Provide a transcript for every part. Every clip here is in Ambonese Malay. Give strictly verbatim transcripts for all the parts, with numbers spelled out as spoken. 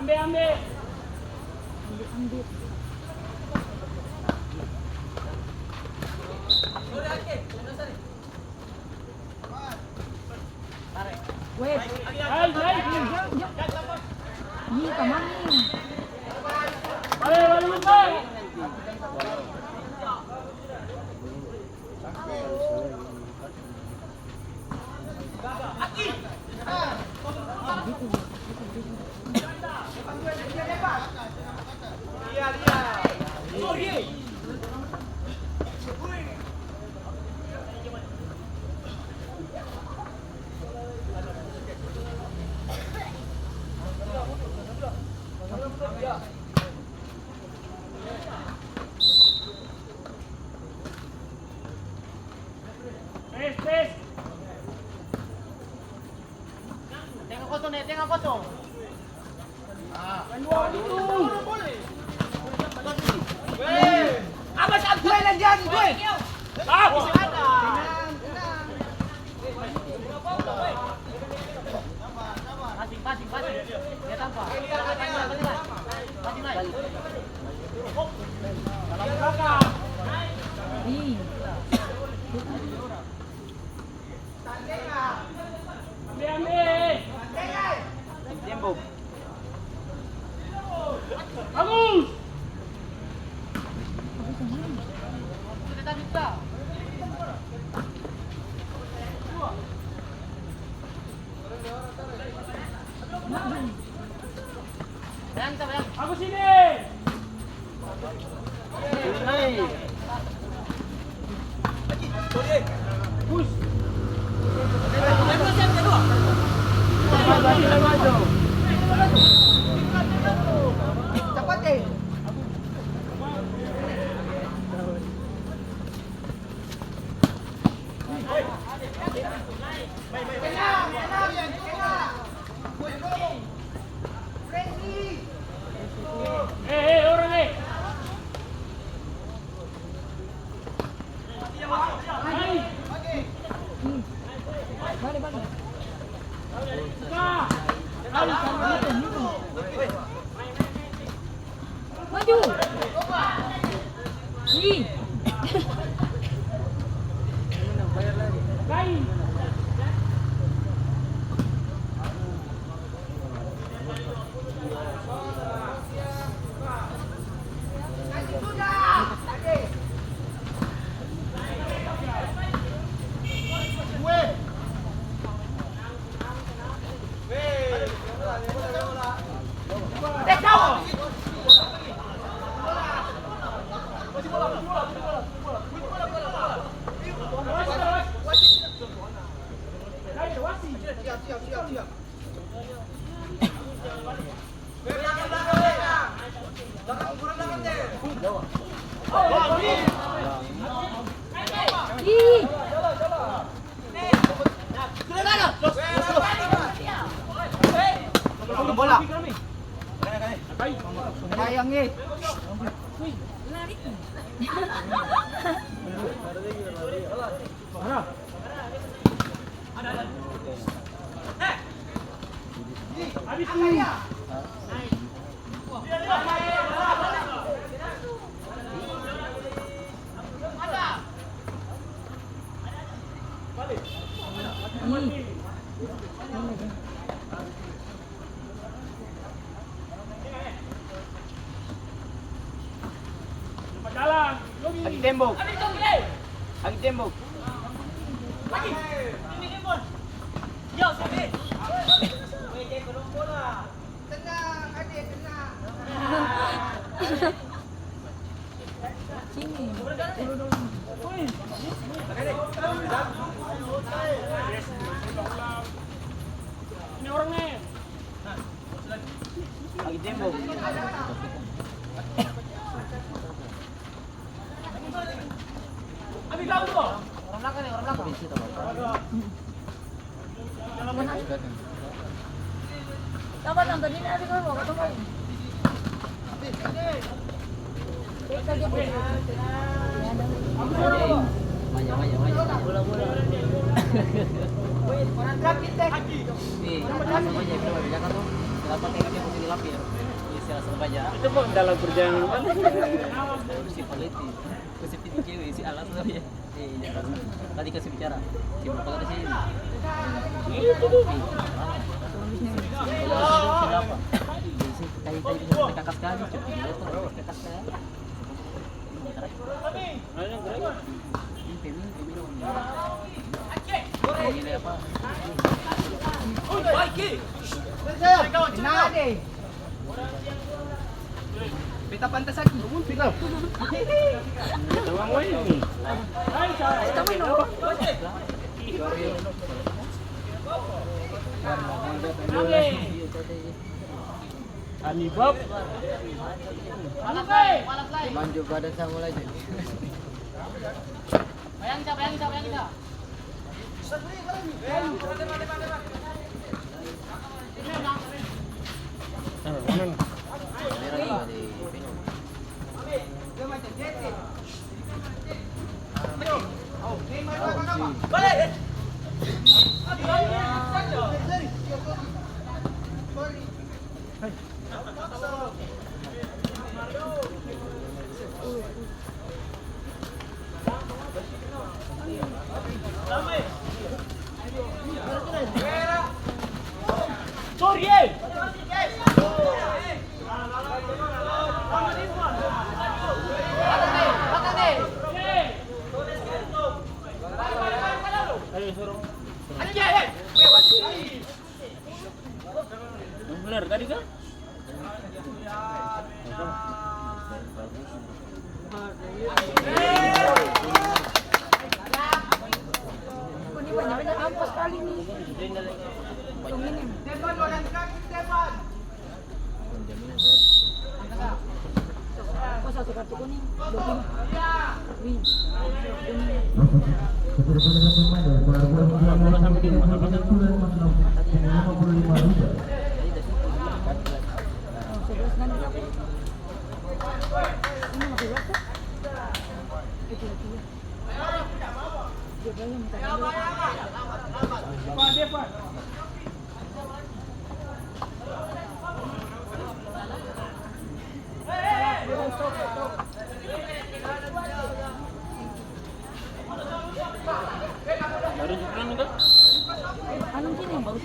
Ambe, ambe. Ambe, ambe. Weh. Hai, hai. Jauh, jauh. Ih, kamari. Bale, bale, bale. Tes, tes. Tenga kosong, eh, tenga kosong. Yang dua itu. Weh. Apa sih, gue lagi, gue? Ah. Tenang, tenang. Passing, passing, passing. Dia tampa. Passing lai. Ih. Ambe, ambe. Tembok. Bagus. Aku sini. Capat, eh. Maju. Ih. Bola. Sayang, eh. Lagi tembok. Lagi tembok. Tenang, ade, tenang. Sini. Coba nonton ini, ada kan, mau ketemu. Itu kok dalam perjalanan mana? Si Paleti. Kau si piti cewek, si alas tau ya. Eh, iya, alas. Tadi kasih bicara. Si Mukul ada sini. Itu tuh. Kenapa? Tadi, tadi, tadi, kakak sekali, coba dilihat tuh, kakak sekali. Ini pemimpin, pemimpin. Ini apa? Nah, deh. Beta pantas aki. Beta. Beta uang we ini. Ani bab. Manjo badan sama lagi. Bayang, Ca, bayang, Ca, bayang, Ca. Bener tadi kan? Ini banyak-banyak ampas kali nih. Yang ini. Oh, satu kartu kuning, dua puluh. Wih. Oh, sebelas nanti berapa? Ini masih berapa? Itu lagi ya. Dia bayar minta dulu. Baru sekarang itu? Anu sini yang baru.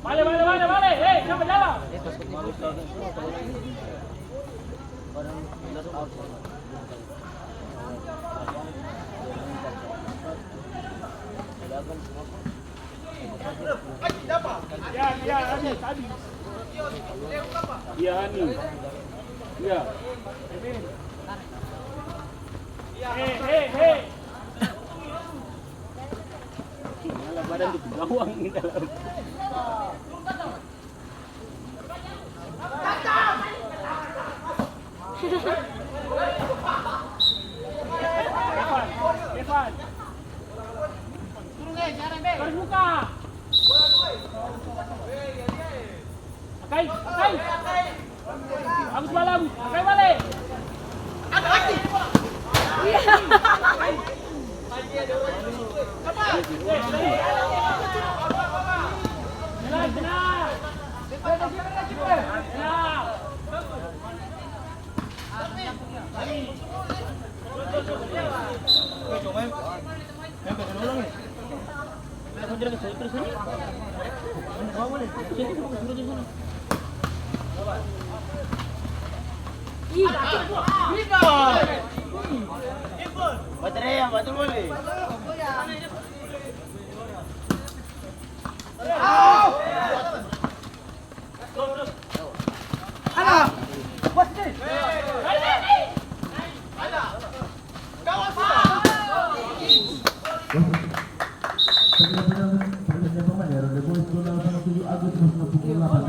Bale, bale, bale, bale. Hei, siapa jalan? Ya, ya, habis, habis. Ya, Ani. Ya. Hei, hei, hei. Malah badan di gawang di dalam. Akai, akai. Bagus bala, Akai bale. Baterai yang batul boleh. Pertandingan pemain Ronde Boys dua nol tujuh Agustus pukul delapan.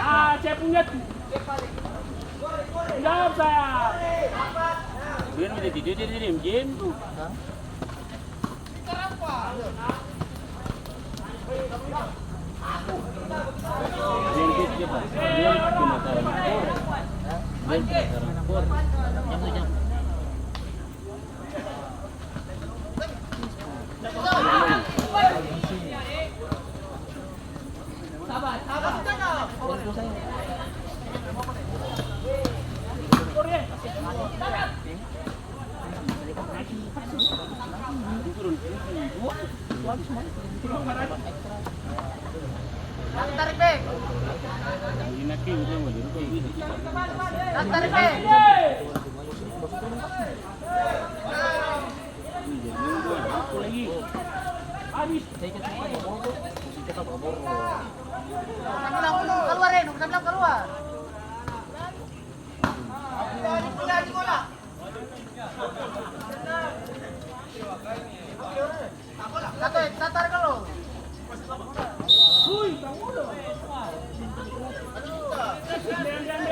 Ah, saya punya tu. Jawab saya. Dia minta tidur, dia, dia diam-diam tu. Tarik, Bek. Tarik, Bek. Habis.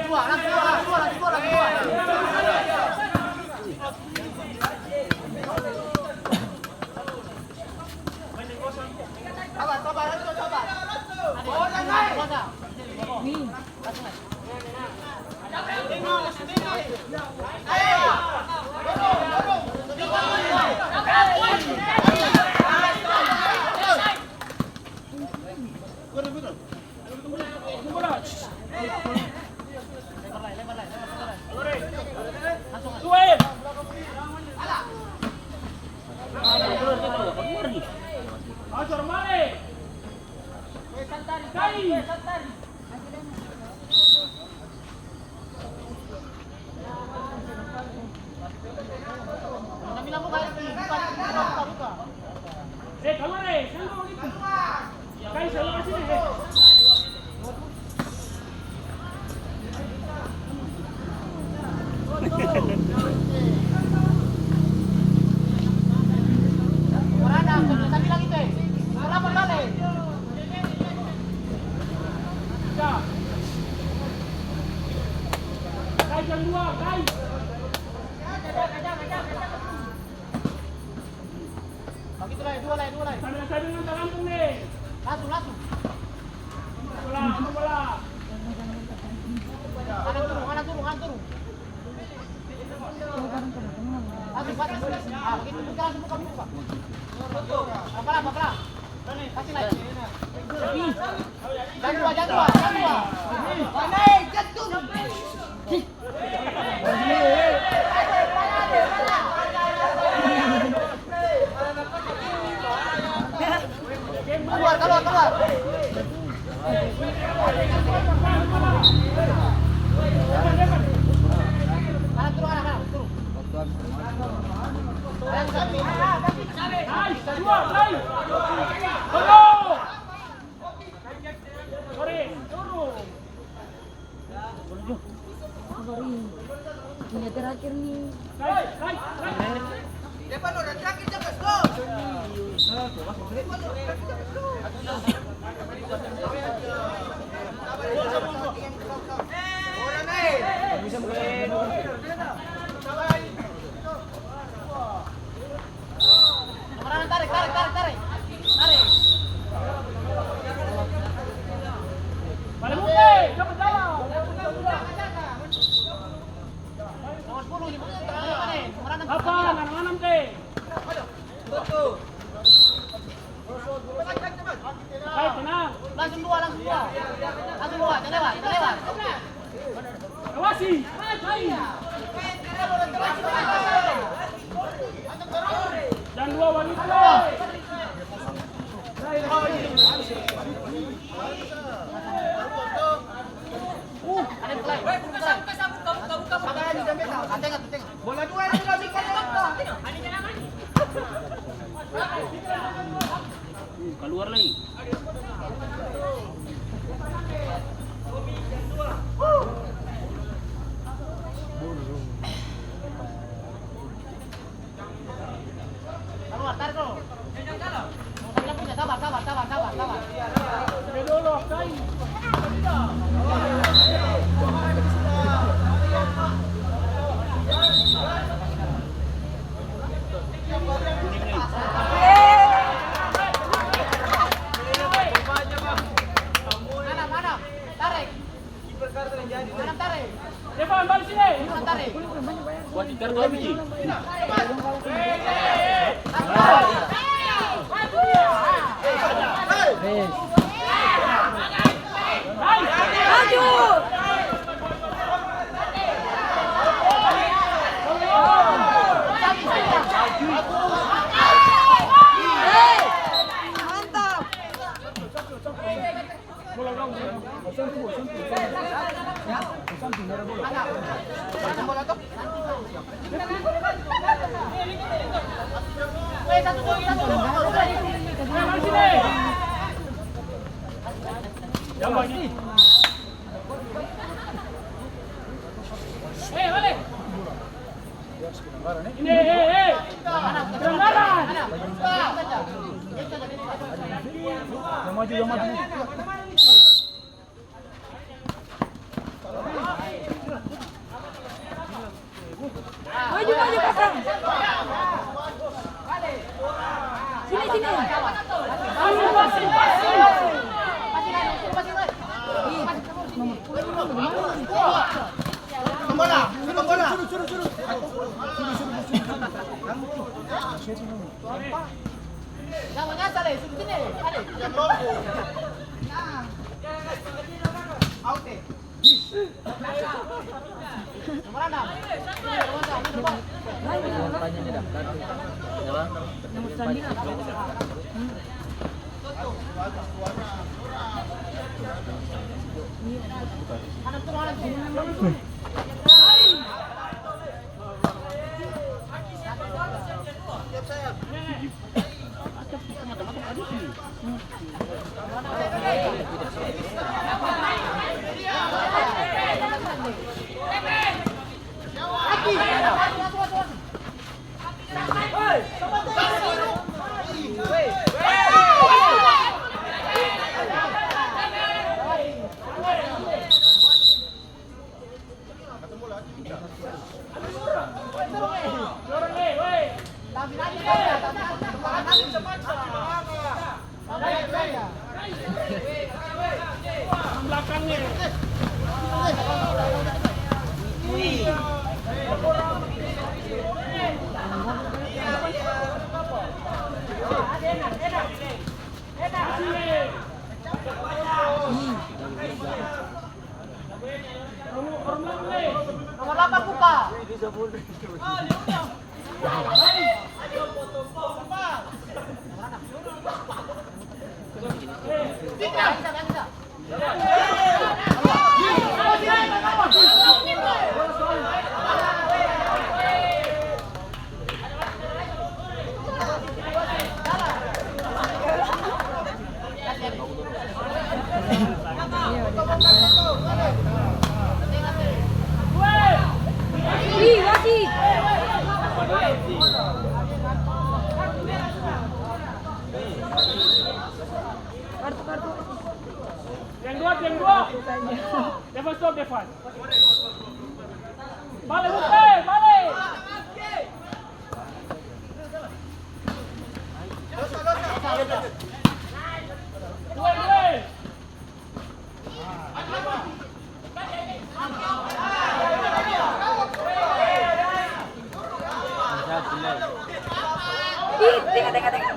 Keluar, eh, keluar. Bagitu lai, dua lai, dua lai. Sambil, sambil nonton langsung nih. Langsung, langsung. Bola, bola. Kanan turun, kanan turun, kanan turun. Langsung, langsung. Ah, begitu, buka, langsung buka, buka. Pelan, pelan, pelan. Kasih naik. Jangan dua, jangan dua, jangan dua. Naik, jatuh. Keluar, keluar, keluar. Kanan, turun, kanan, kanan, turun. Kanan, kanan. Sorry, turun. Sorry. Ini terakhir nih. Tarik, tarik, tarik, tarik. Tarik. Balik, Bung, eh, coba jalan. Nomor sepuluh, lima, tengah, lima, nih. Nomor enam, apa? Nomor enam, teh. Baik, tenang. Langsung dua, langsung dua. Langsung dua, jangan lewat, jangan lewat. Awasi. Jam dua bagitu. Uh, ada mulai. Depan, balik sini. Buat tikar dua biji. Maju. Mantap. Ini, eh, eh. Pelanggaran. Yang maju, yang maju. Maju, maju, Kakang. Sini, sini. Passing, passing, passing. Ih, nomor sepuluh, nomor sepuluh. Bola, bola. Jangan nyasar, eh, suruh sini, eh, ada. Nah. Out, eh. Nomor enam. Nomor sandi apa? Nomor delapan buka. Ih, wasit. Kartu, kartu. Yang dua, yang dua. Depan, stop, depan. Bale, Muste, bale. Dua, dua. Ih, tengah, tengah, tengah.